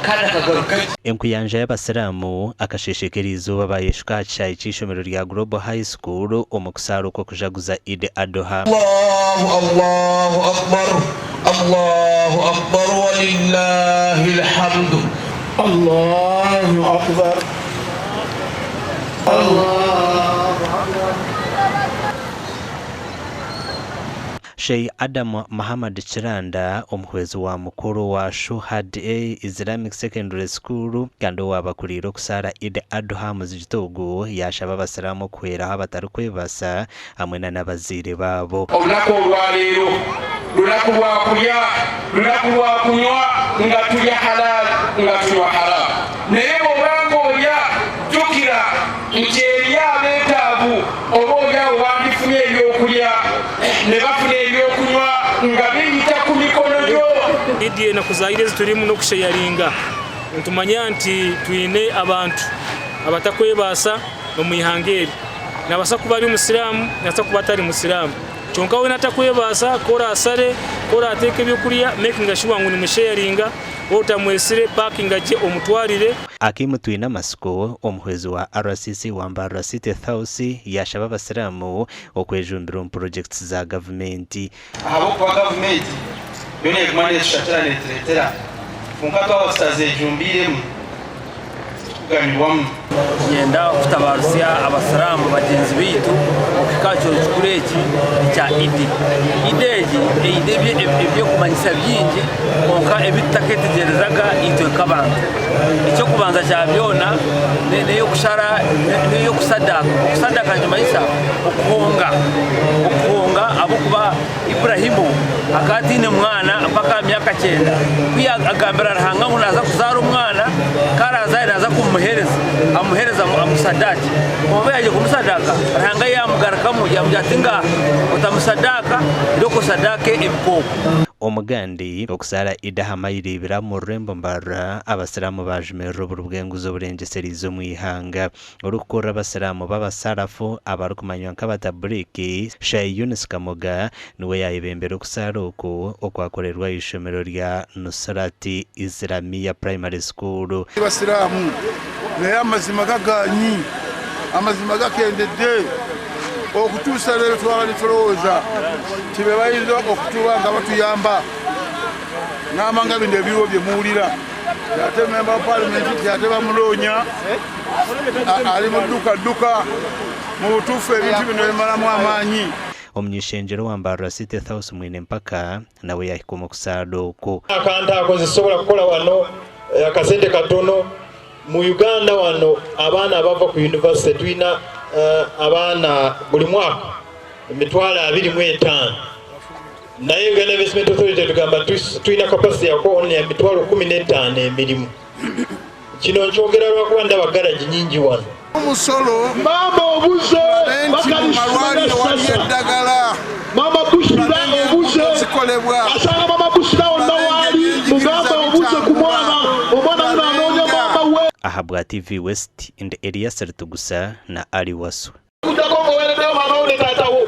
Kandi akagaruka gye. Enkuyanja y'abasiraamu akasheeshe k'eriizooba baayeshuka aha kishaayi ky'eishomero rya Global High School omu kusaara okw'okujaguza Eid Adhuha. Allahu Allahu Akbar Allahu Akbar walillahil hamdu. Allahu Akbar Allahu Akbar. Sheikh Adam Muhammad Kiranda, omuhwezi wa mukuru wa Shuhad A Islamic Secondary School kandi owaabakuriire okusaara Eid Adhuha aha muzigiti ogu, yaashaba abasiraamu okuhweraho abatarikwebaasa hamwe na n'abazaire baabo. Olunaku olwaleero lunaku lwa kulya, lunaku lwa kunywa nga tulya halal nga tunywa haram. Naye bw'oba ng'olya jjukira nti eriyo abeetaavu oba oli awo bandifunye ebyokulya ne bafuna ebyokunywa nga biyita ku mikono gyo. Idi enaku za ira ezi turimu n'okusheyaringa nitumanya nti twine abantu abatakwebaasa omu ihanga eri. Nabaasa kuba ari omusiraamu nabaasa kuba atari musiraamu kyonka weena atakwebaasa ku oraasare, ku oraateeke ebyokurya mekinga shuwa ngu nimusheyaringa waaba otamwetsire pakinga gye omutwarire. Akim Twinamatsiko, omuhwezi wa RCC wa Mbarara City House yaashaba abasiraamu okwejumbira omu purogyekiti za gavumenti. Ahabw'okuba gavumenti yo neeguma neetushakira neetureetera, kwonka twaba tutazejumbiiremu titukuganyirwamu. Niinyenda kutabaarusya abasiraamu bagyenzi baitu okuhika aha kiro kikuru eki ekya Idi. Idi egi eine eby'okumanyisa bingi kwonka ebi tutakeetegyerezaga itwe nk'abantu. Eky'okubanza kya byona n'ey'okushara n'ey'okusadaaka. Okusadaaka nikimanyisa okuhonga, okuhonga ahabw'okuba Iburahimu akaba ataine mwana mpaka aha myaka kyenda. Ku yagambira Ruhanga ngu naaza kuzaara omwana, ku araazaare naaza kumuheereza, amuheereza amusadaake. Obu yaagiire kumusadaaka, Ruhanga yaamugarukamu yaamugira ati, Ngaaha, otamusadaaka, irooko osadaake ebikooko. Omugandi okuzaara Idd aha mayiro ibiri omu rurembo Mbarara, Abasiraamu baajumirira oburi bw'enguzi oburengyesereize omu ihanga. Orikukurira Abasiraamu b'Abasalafu abarikumanywa nk'Abatabuliki, Sheikh Yunus Kamoga niwe yaayebembera okusaara oku okwakorerwa aha ishomero rya Nusrat Islamiyah Primary School. Basiraamu naye amazima gagaanyi, amazima gakendedde okutuusa leero twaba nitulowooza nti bebayinza okutuba nga batuyamba ngamba nga bino ebiriwo byemuwulira ate memba wa palimenti nti ate bamuloonya ali mu dduka dduka mu butuufu ebintu bino bimalamu amaanyi. Omuny'ishengyero wa Mbarara City Thouse Mwine Mpaka nawe yaahika omu kusaada oku. Akantu ako nzisobola kukola wano akasente katono. Mu Uganda wano abaana abava ku yunivasite tulina abaana buli mwaka 25,000 naye Uganda Investment Authority etugamba tulina capacity yakuwa only 15,000 emirimu. Kino nkyogera lwakuba ndaba garagi nyingi wano. Omusolo Maama obuze tulabe nti mu malwaliro waliyo eddagala, Maama Bushira tulabe obuze ng'enguudo zikolebwa, asanga Maama Bushira wonna tulabe waali ng'ebyenjigiriza mugambe obuze ku bitambula, mwana omwana wuno tulabe anoonya nga. maama we. Ahabwa TV West, ndi Elias Ritugusa na Ali Wasswa. Okujjako ng'oweereddeyo maama wo ne taata wo.